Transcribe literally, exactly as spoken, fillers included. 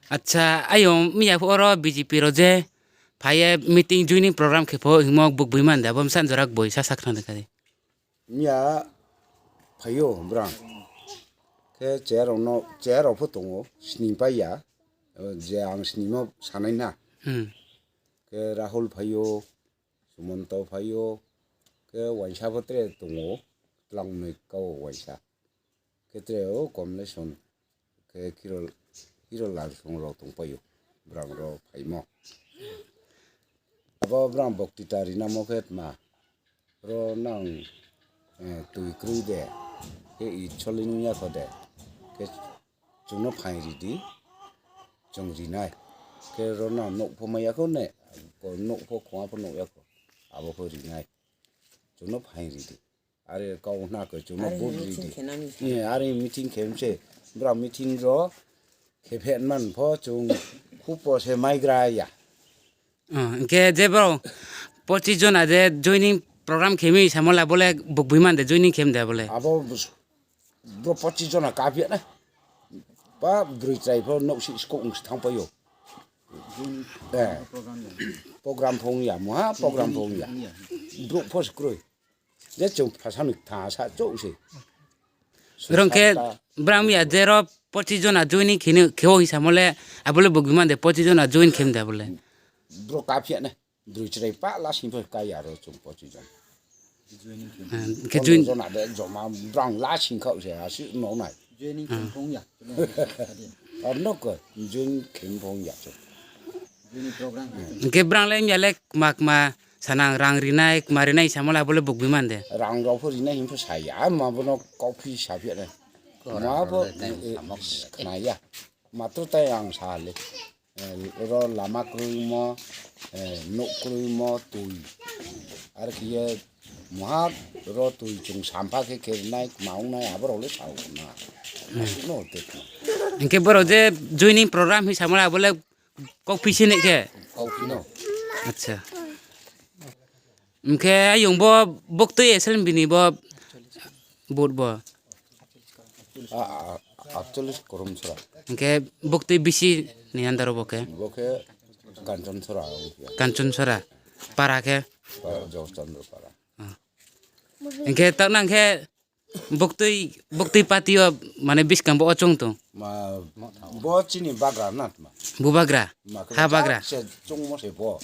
Acha, ayong miya phuh oro B J P rao je phai ye meeting joining program khe pho hingmo bukboi man de, abo bsa jora gboi sa sakhnang de kha di. Miya phai ou brang. Khe chair rao no, chair rao pho tong ou, sning pai ya. Je ang sningmo sanai na. Hmm. Khe Rahul phai ou, Sumonto phai ou, khe uaingsa pho tre tong ou, tlangnoi kau uaingsa. Khe tre ou Komleson, khe Hiro, Hirolal song rao tongpai ou, brang rao phaimo. Abo brang boktita rinamo khe tma, ro nang, eh, tui kroi de, khe i choli nung ya kho de, khe chung no phaing ri di, chung ri nai. Khe ro nang nouh pho mai ya kho ne, nouh pho khongha pho nouh ya kho, abo pho ri nai. Chung no phaing ri di. Are kau hna khe chung no vote ri di. Are meeting khe mi se. Brao meeting ro khe phe man pho chung khupo se maigra ya. Hing khe je brao pochis jona je joining program khe mi samo le abo le bukboi man de joining khe mi de abo le. Abo bro pochis jona kaphi ya na. Pa broi chrai pho nouh si skouh ong si thanngpai ou. Program phong ya, mungha program phong ya. Brouh pho se kroi. Je chung phasa ni kthang sa chouh se. Rong khe brang ya je ro pochis jona joining khe ou hing samo le, abo le bukboi man de pochis jona join khe mi de abo le. Bro kaphi ya na. Broi chrai pa lasing pho ka ya ro chung pochis jona. Khe join jona de joma brang lasing khaoh se asi no nai. Ar no ko join khe phong ya chung. Hing khe brang le mya le kma kma sanang rang rinai, kma rinai samo le abo le bukboi man de. Rang rao pho rinai hing pho sa ya, ma bo no kauphi saphi ya nai. Ma pho khna ya. Matro tai ang sa le. Ro lama kroimo, nouh kroimo, tui. Are khe ye mungha ro tui chung sampha khe khe rinai, kma ong nai, abo rao le sa ou na. Hing khe brao je joining program hing samo le abo le kauphi se nai khe? Acha. Hing khe ayong bo buktui S L M B ni bo vote bo? Atchollis korom sora. Hing khe buktui bisi ni under wo bo khe? Bo khe Kanchon sora. Kanchon sora. Para khe? Jogos Chandra para. Hing khe taoh nang khe buktui, buktui party yo mane buskang bo o chung tong? Bo chini bagra na tma. Bo bagra? Ha bagra? Chung mo se bo.